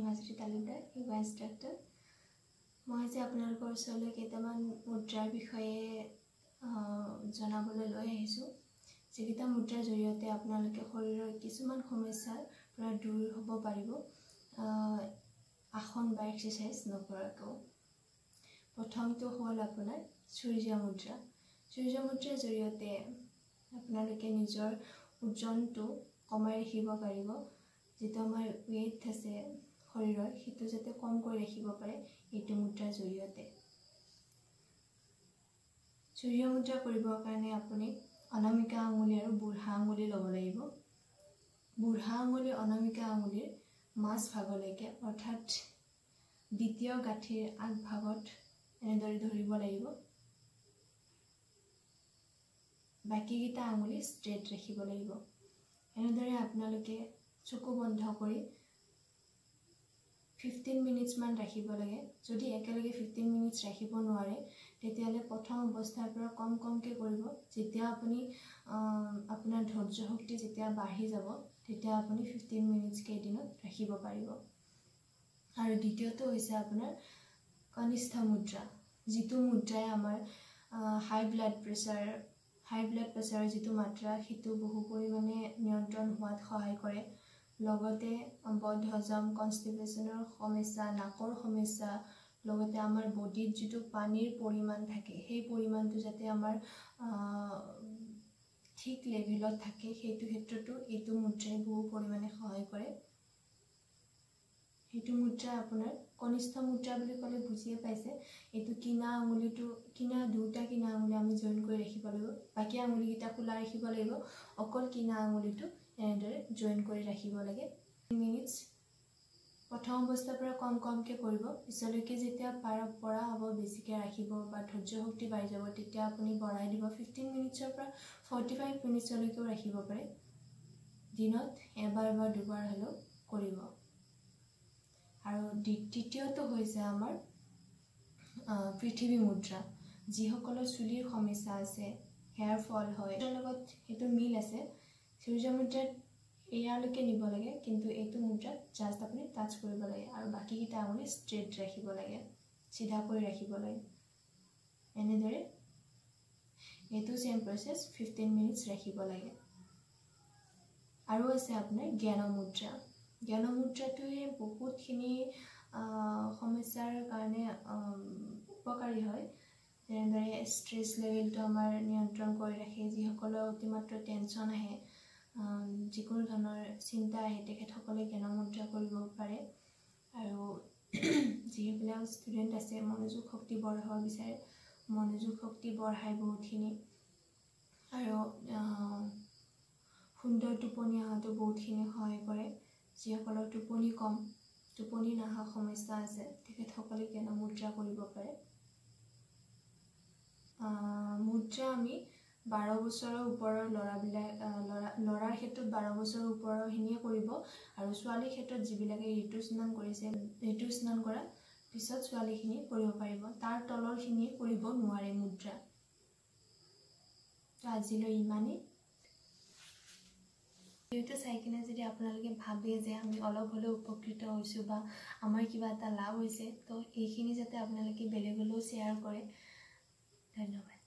Dhanashree Talukdar, yoga instructor. মই আজি আপোনালোকৰ ওচৰলৈ কেইটামান মুদ্ৰাৰ বিষয়ে জনাবলৈ লৈ আহিছোঁ, যিকেইটা মুদ্ৰাৰ জৰিয়তে আপোনালোকে শৰীৰৰ কিছুমান সমস্যাৰ পৰা দূৰ হ'ব পাৰিব আসন বা এক্সাৰচাইজ নকৰাকৈও। প্ৰথমটো হ'ল আপোনাৰ সূৰ্য মুদ্ৰা। সূৰ্য মুদ্ৰাৰ জৰিয়তে আপোনালোকে নিজৰ ওজনটো কমাই ৰাখিব পাৰিব। যিটো আমাৰ ৱেইট আছে শৰীৰৰ, সেইটো যাতে কম কৰি ৰাখিব পাৰে এইটো মুদ্ৰাৰ জৰিয়তে। সূৰ্য মুদ্ৰা কৰিবৰ কাৰণে আপুনি অনামিকা আঙুলি আৰু বুঢ়া আঙুলি ল'ব লাগিব। বুঢ়া আঙুলি অনামিকা আঙুলিৰ মাজভাগলৈকে, অৰ্থাৎ দ্বিতীয় গাঁঠিৰ আগভাগত এনেদৰে ধৰিব লাগিব। বাকীকেইটা আঙুলি ষ্ট্ৰেইট ৰাখিব লাগিব। এনেদৰে আপোনালোকে চকু বন্ধ কৰি 15 মিনিটছমান ৰাখিব লাগে। যদি একেলগে 15 মিনিটছ ৰাখিব নোৱাৰে, তেতিয়াহ'লে প্ৰথম অৱস্থাৰ পৰা কম কমকৈ কৰিব। যেতিয়া আপুনি আপোনাৰ ধৈৰ্য শক্তি যেতিয়া বাঢ়ি যাব, তেতিয়া আপুনি 15 মিনিটছকৈ এদিনত ৰাখিব পাৰিব। আৰু দ্বিতীয়টো হৈছে আপোনাৰ কনিষ্ঠ মুদ্ৰা, যিটো মুদ্ৰাই আমাৰ হাই ব্লাড প্ৰেছাৰৰ যিটো মাত্ৰা, সেইটো বহু পৰিমাণে নিয়ন্ত্ৰণ হোৱাত সহায় কৰে। লগতে বদ হজম, কনষ্টিপেশ্যনৰ সমস্যা, নাকৰ সমস্যা, লগতে আমাৰ বডিত যিটো পানীৰ পৰিমাণ থাকে, সেই পৰিমাণটো যাতে আমাৰ ঠিক লেভেলত থাকে, সেইটো ক্ষেত্ৰতো এইটো মুদ্ৰাই বহু পৰিমাণে সহায় কৰে। সেইটো মুদ্ৰা আপোনাৰ কনিষ্ঠ মুদ্ৰা বুলি ক'লে বুজিয়ে পাইছে। এইটো কিনা আঙুলিটো, কিনা দুটা কিনা আঙুলি আমি জইন কৰি ৰাখিব লাগিব। বাকী আঙুলিকেইটা খোলা ৰাখিব লাগিব, অকল কিনা আঙুলিটো এনেদৰে জইন কৰি ৰাখিব লাগে। মিনিটছ প্ৰথম অৱস্থাৰ পৰা কম কমকৈ কৰিব। পিছলৈকে যেতিয়া পৰা হ'ব, বেছিকৈ ৰাখিব বা ধৈৰ্য শক্তি বাঢ়ি যাব, তেতিয়া আপুনি বঢ়াই দিব। 15 মিনিটছৰ পৰা 45 মিনিটছলৈকেও ৰাখিব পাৰে। দিনত এবাৰ বা দুবাৰ হ'লেও কৰিব। আৰু তৃতীয়টো হৈছে আমাৰ পৃথিৱী মুদ্ৰা। যিসকলৰ চুলিৰ সমস্যা আছে, হেয়াৰ ফল হয়, তাৰ লগত সেইটো মিল আছে। সূৰ্য মুদ্ৰাত ইয়ালৈকে নিব লাগে, কিন্তু এইটো মুদ্ৰাত জাষ্ট আপুনি টাচ কৰিব লাগে আৰু বাকীকেইটা আঙুলি ষ্ট্ৰেইট ৰাখিব লাগে, চিধা কৰি ৰাখিব লাগে। এনেদৰে এইটো ছেম প্ৰচেছ, 15 মিনিটছ ৰাখিব লাগে। আৰু আছে আপোনাৰ জ্ঞান মুদ্ৰা। জ্ঞান মুদ্ৰাটোৱে বহুতখিনি সমস্যাৰ কাৰণে উপকাৰী হয়। যেনেদৰে ষ্ট্ৰেছ লেভেলটো আমাৰ নিয়ন্ত্ৰণ কৰি ৰাখে। যিসকলৰ অতিমাত্ৰ টেনশ্যন আহে, যিকোনো ধৰণৰ চিন্তা আহে, তেখেতসকলে জ্ঞান মুদ্ৰা কৰিব পাৰে। আৰু যিবিলাক ষ্টুডেণ্ট আছে, মনোযোগ শক্তি বঢ়াব বিচাৰে, মনোযোগ শক্তি বঢ়ায় বহুতখিনি। আৰু সুন্দৰ টোপনি অহাটো বহুতখিনি সহায় কৰে। যিসকলৰ টোপনি কম, টোপনি নহা সমস্যা আছে, তেখেতসকলে জ্ঞান মুদ্ৰা কৰিব পাৰে। মুদ্ৰা আমি 12 বছৰৰ ওপৰৰ ল'ৰাবিলাক, ল'ৰাৰ ক্ষেত্ৰত 12 বছৰৰ ওপৰৰখিনিয়ে কৰিব আৰু ছোৱালীৰ ক্ষেত্ৰত যিবিলাকে ঋতু স্নান কৰিছে, ঋতু স্নান কৰাৰ পিছত ছোৱালীখিনি কৰিব পাৰিব। তাৰ তলৰখিনিয়ে কৰিব নোৱাৰে মুদ্ৰা। তো আজিলৈ ইমানেই। ভিডিঅ'টো চাই কিনে যদি আপোনালোকে ভাবে যে আমি অলপ হ'লেও উপকৃত হৈছোঁ বা আমাৰ কিবা এটা লাভ হৈছে, তো এইখিনি যাতে আপোনালোকে বেলেগলৈও শ্বেয়াৰ কৰে। ধন্যবাদ।